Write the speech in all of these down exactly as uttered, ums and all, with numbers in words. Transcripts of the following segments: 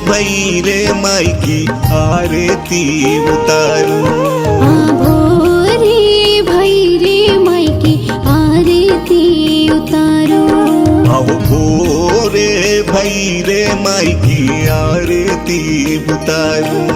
भई रे माई की आरती उतारूं। आ भोरे भई रे माई की आरती उतारूं। आहो भोरे भई रे माई की आरती उतारूं।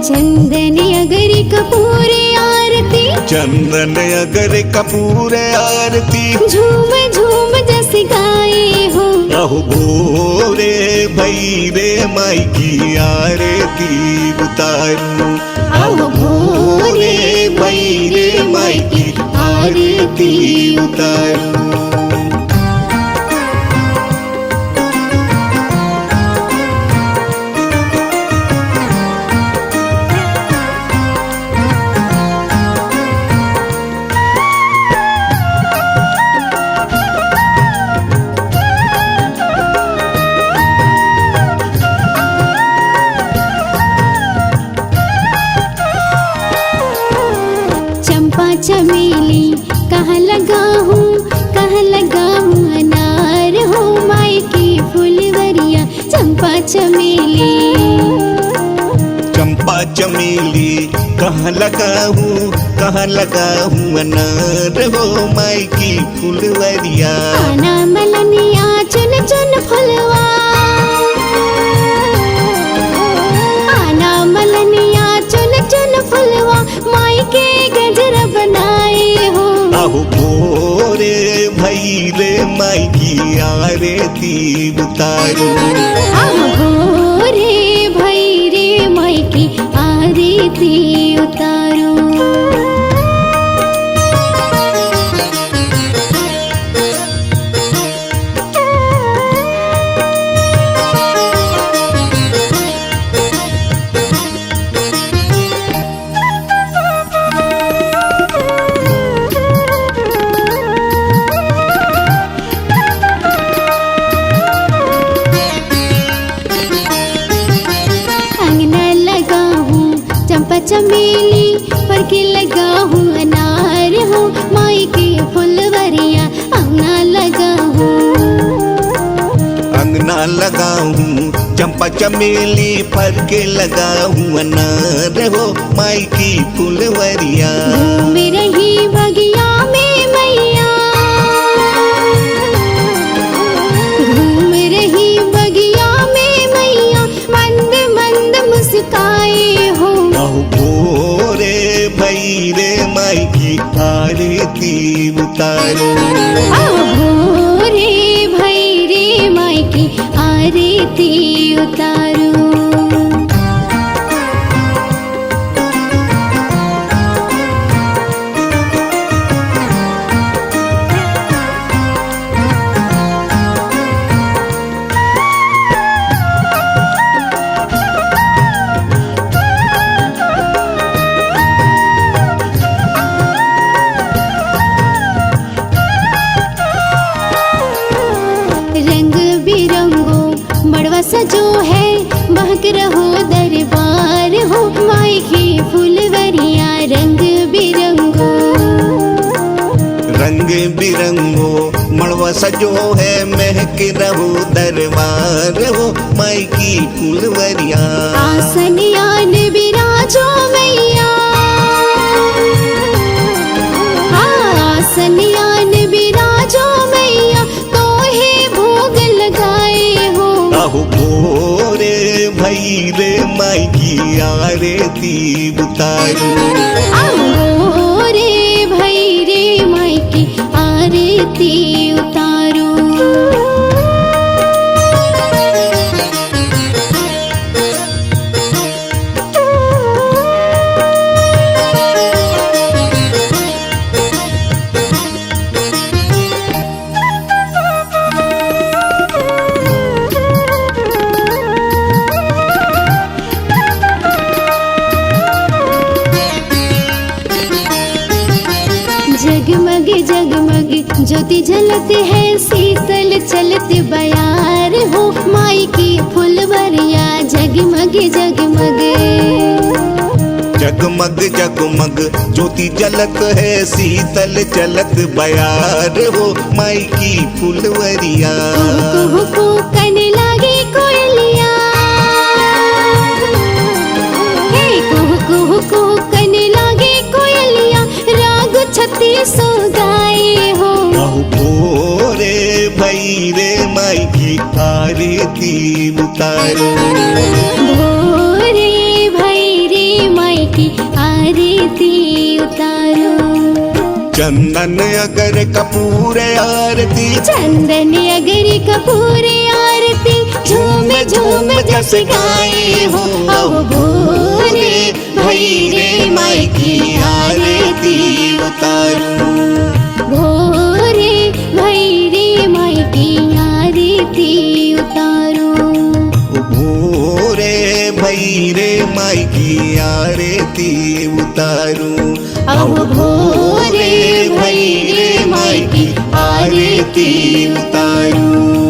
चंदन अगर कपूर आरती। चंदन अगर कपूर आरती। झूम झूम जस गाए हो। अहो भोरे भई रे माई की आरती उतारूं। अहो भोरे भई रे माई की आरती उतारूं। चंपा चमेली कहाँ लगाहूँ, कहाँ लगाहूँ अनार हो माई की फुलवरिया। चंपा चमेली। चंपा चमेली कहाँ लगाहूँ, कहाँ लगाहूँ अनार हो माई की फुलवरिया। आना मलनिया चुन चुन फुलवा। आना मलनिया चुन चुन फुलवा। माई के गजरा बनाए हो। अहो भोरे भई रे माई की आरती उतारूं। अहो भोरे भई रे माई की आरती उतारूं। अंगना लगाहूँ चंपा चमेली, पर के लगाहूँ अनार हो माई के फुलवरिया। अंगना लगाहूँ। अंगना लगाहूँ चंपा चमेली, पर के लगाहूँ अनार हो माई की फुलवरिया। घूम रही बगिया में मैया। घूम रही बगिया में मैया। मंद मंद मुस्काए हो। अहो भोरे भई रे माई की आरती उतारूं। अहो भोरे भई रे माई की आरती उतारूं। रंग बिरंगो मड़वा सजो है, महक रहो दरबार हो, माई के फुलवरिया रंग बिरंगो। रंग बिरंगो मड़वा सजो है, महक रहो दरबार हो, माई की फुलवरिया। आसन आन बिराजो मैया। हाँ, आसन आन बिराजो मैया, तोहे भोग लगाए हो। अहो भोरे भई रे माई की आरती उतारूं। अहो भोरे भई रे माई की आरती उतारूं। जगमग जगमग ज्योति जलत है, शीतल चलत बयार हो, माई की फुलवरिया जगमग जगमग। जगमग जगमग ज्योति जलत है, शीतल चलत बयार हो, माई की फुलवरिया। कुहू कुहू कन लागे कोयलिया। उतारो। भोरे भैरे माई की आरती उतारो। चंदन अगर कपूर आरती। चंदन अगर कपूर आरती। झूम झूम जस गाए हो। अहो भोरे भैरे माई की आरती उतारो। भोरे भैरे माई की आरती उतारो। भोरे भैरे माई की आरती उतारो। अहो भोरे भैरे माई की आरती उतारो।